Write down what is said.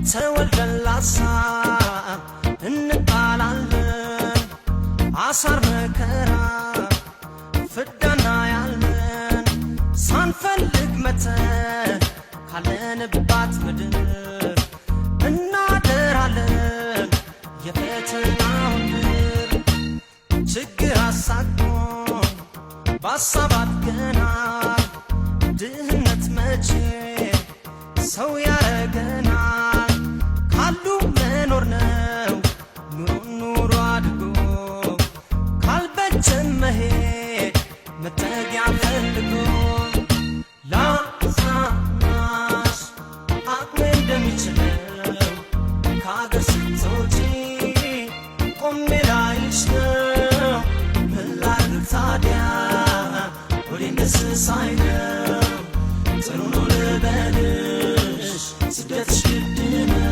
ተወልደን ላሳብ እንባላለን፣ አሳር መከራ ፍዳና ያለን ሳንፈልግ መተን ካለንባት ምድር እናደራለን የፈተናውን ድር። ችግር አሳቆን በሀሳብ አድገናል። ድህነት መቼ ሰው ያረገናል? ካሉ መኖር ነው ኑሮ ኑሮ አድጎ፣ ካልበጀን መሄድ መጠጊያ ፈልጎ። ላጽናናሽ አቅሜ እንደሚችለው፣ ከአገር ስትወጪ ቆሜ ላይሽ ነው። ምን ላድርግ ታዲያ፣ ሆዴን ደስ ሳይለው? ጥሩ ነው ልበልሽ፣ ስደትሽ ግድ ነው።